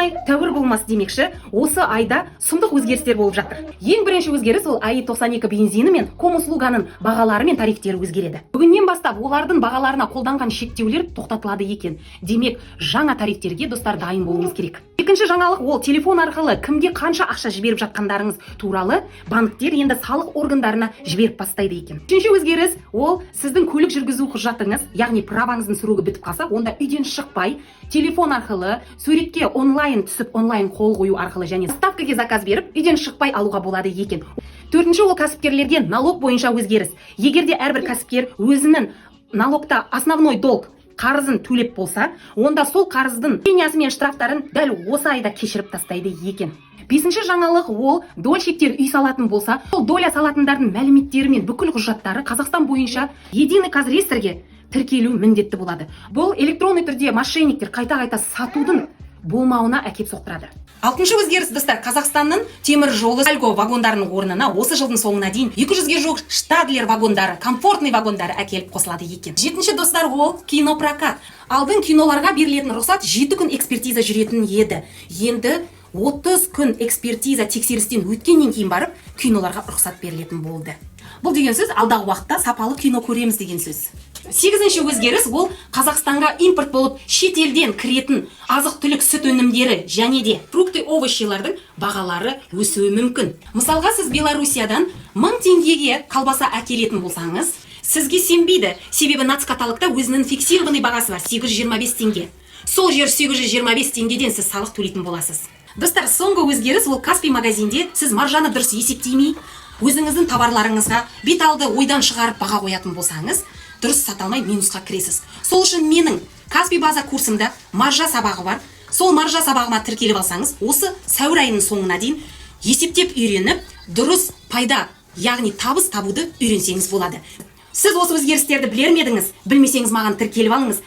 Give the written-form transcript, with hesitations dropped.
Болмай тәуір болмас демекші, осы айда сұмдық өзгерістер болып жатыр. Ең бірінші өзгеріс – ол АИ 92 бензині мен комуслуганың бағалары мен тарифтері өзгереді. Бүгіннен бастап олардың бағаларына қолданған шектеулер тоқтатылады екен. Демек, жаңа тарифтерге, достар, дайын болуымыз керек. Екінші жаңалық – ол телефон арқылы кімге қанша ақша жіберіп жатқандарыңыз туралы банктер енді салық органдарына жіберіп бастайды екен. Үшінші өзгеріс – ол сіздің көлік жүргізу құжатыңыз, яғни праваңыздың срогы бітіп қалса, онда үйден шықпай, телефон арқылы суретке онлайн түсіп, онлайн қол қою арқылы және ставкаге заказ беріп, үйден шықпай алуға болады екен. Төртінші – ол кәсіпкерлерге налог бойынша өзгеріс. Егер де әрбір кәсіпкер өзінің налогта основной долг қарызын төлеп болса, онда сол қарыздың пенясы мен штрафтарын дәл осы айда кешіріп тастайды екен. Бесінші жаңалық – ол дольщиктер үй салатын болса, ол доля салатындардың мәліметтері мен бүкіл құжаттары Қазақстан бойынша единый казреестрге тіркелу міндетті болады. Бұл электронный түрде мошенниктер қайта-қайта сатудың болмауына әкеп соқтырады. Алтыншы өзгеріс, достар: Қазақстанның темір жолы Тальго вагондарының орнына осы жылдың соңына дейін 200-ге жуық Штадлер вагондары, комфортный вагондары әкеліп қосылады екен. Жетінші, достар, ол кинопрокат. Алдын киноларға берілетін рұқсат 7 күн экспертиза жүретін еді. Енді 30 күн экспертиза тексерістен өткеннен кейін барып киноларға рұқсат берілетін болды. Бұл деген сөз – алдағы уақытта сапалы кино көреміз деген сөз. Сегізінші өзгеріс – ол Қазақстанға импорт болып шетелден кіретін азық түлік, сүт өнімдері және де фрукты, овощилардың бағалары өсуі мүмкін. Мысалға, сіз Белоруссиядан 1000 теңгеге колбаса әкелетін болсаңыз, сізге сенбейді, себебі нацкаталогта өзінің фиксированный бағасы бар – 825 теңге. Сол жер 825 теңгеден сіз салық төлейтін боласыз. Достар, соңғы өзгеріс – ол Каспи магазинде сіз маржаны дұрыс есептемей, өзіңіздің товарларыңызға бет алды ойдан шығарып баға қоятын болсаңыз, дұрыс сата алмай, минусқа кіресіз. Сол үшін менің Каспи база курсымда маржа сабағы бар. Сол маржа сабағыма тіркеліп алсаңыз, осы сәуір айының соңына дейін есептеп үйреніп, дұрыс пайда, яғни табыс табуды үйренсеңіз болады. Сіз осы өзгерістерді білер ме едіңіз? Білмесеңіз, маған тіркеліп алыңыз.